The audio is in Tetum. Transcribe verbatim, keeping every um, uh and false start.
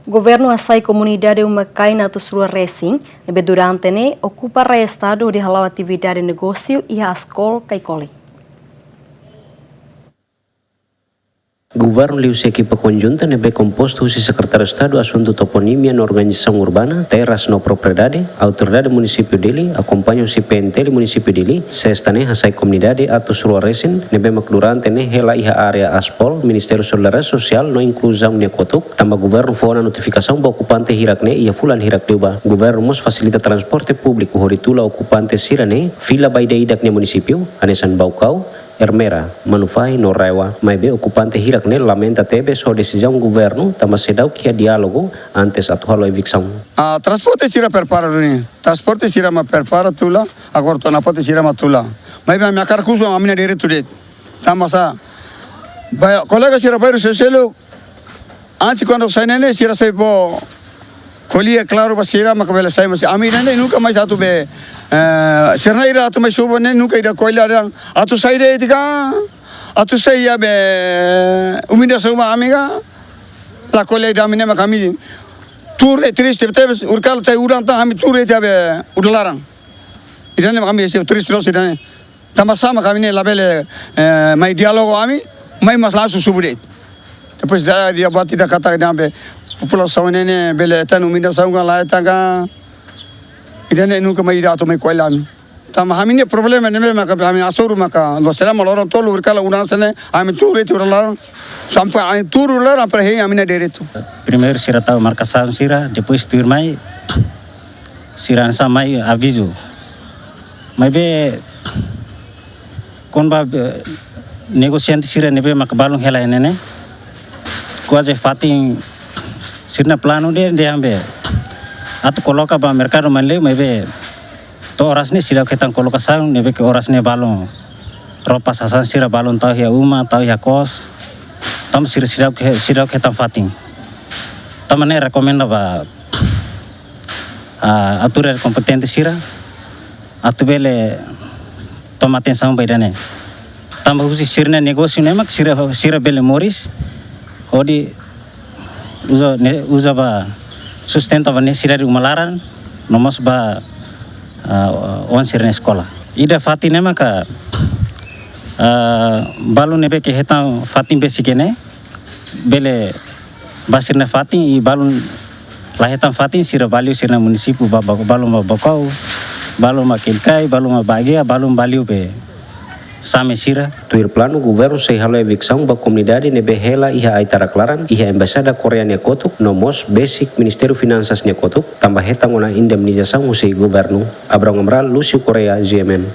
Governu hasai komunidade uma-kain atus rua resin ne'ebé durante ne'e okupa rai estadu hodi hala'o atividade negósiu iha Askol Kaikoli. Governu liuhusi ekipa konjunta ne'ebé kompostu husi Sekretáriu Estadu Asuntu Toponímia no Organizasaun Urbana, Terras no Propriedade, Autoridade Munisípiu Dili, akompaña husi P N T L Munisípiu Dili, sesta ne'e hasai komunidade atus rua resin ne'ebé mak durante ne'e hela iha área Aspol, Ministériu Solidariedade Sosiál no Inkluzaun nia kotuk, tanba governu fó ona notifikasaun ba okupante hirak ne'e iha fulan hirak liubá. Governu mós fasilita transporte públiku hodi tula okupante sira-ne'e fila ba ida-idak nia munisípiu, hanesan Baucau, Ermera, Manufahi no RAEOA, maibé okupante hirak ne'e lamenta tebes ho desizaun governu tanba seidauk iha diálogu antes atu halo eviksaun. Ah, transporte sira prepara duni. Transporte sira mak prepara tula, agora to'o ona parte sira mak tula. Maibé ami hakarak husu ami-nia direitu de'it. Tanba sá? Ba, kolega sira bairru selu-seluk, antes kuandu sai ne'e ne'e sira sei fó ko'alia klaru ba sira maka bele sai, mas ami ne'e nunka mais atu be, eh, sira-nia ida atu mai suba ne'e nunka ida ko'alia dehan atu sai de'it ka, atu sai iha be umida sauma ami ka, la ko'alia ida ami ne'e maka ami tuur de'it, triste tebes, urkal tai udan tan ami tuur de'it iha be udan laran. Ida-ne'e maka ami sei triste loos ida-ne'e. Tanba sá mak ami ne'e labele, eh, mai diálogu ami, mai mas langsung subu de'it. Depois ida, ida buat ida katak ida be populasaun ne'e ne'e bele hetan umida sauma ka la hetan ka. Ida-ne'e nunka mai ida atu mai ko'alia ami. Tanba ami-nia problema ne'e maka ami hasoru maka, no selama loron tolu urkal udan sene, ami tuur de'it udan laran. Sampai ami tuur udan laran para hein ami-nia direitu. Primeiru sira tau markasaun sira, depois tuirmai sira hanesan mai avizu. Maibé kona-ba, eh, negosiante sira ne'ebé maka balun hela iha ne'e ne'e, kuaze fatin sira-nia planu dehan, dehan be atu koloka ba merkadu Manleu, maibé to'o oras ne'e seidauk hetan kolokasaun, ne'ebé ke oras ne'e balun roupa sasán sira balun tau iha uma, tau iha kos. Tanba sira seidauk, seidauk hetan fatin. Tanba ne'e rekomenda ba, ah, autoridade kompetente sira atu bele toma atensaun ba ida-ne'e. Tanba husi sira-nia negósiu ne'e mak sira, sira bele moris hodi uza ne'e, uza ba sustenta ba nesesidade uma laran, no mós ba, ah, oan sira-nia eskola. Ida fatin ne'e maka, ah, balun ne'ebé ke hetan fatin besik ne'e bele ba sira-nia fatin, i balun la hetan fatin sira ba liu sira-nia munisípiu ba, ba, balun ba Baucau, balun ba Quelicai, balun ba Baguia, balun ba liu be Same sira. Tuir planu, governu sei halo eviksaun ba komunidade ne'ebé hela iha Aitarak laran, iha Embaixada Koreia nia kotuk, no mós besik Ministériu Finansas nia kotuk, tanba hetan ona indemnizasaun husi governu. Abrão Amaral, Lúcio Correia, G M N.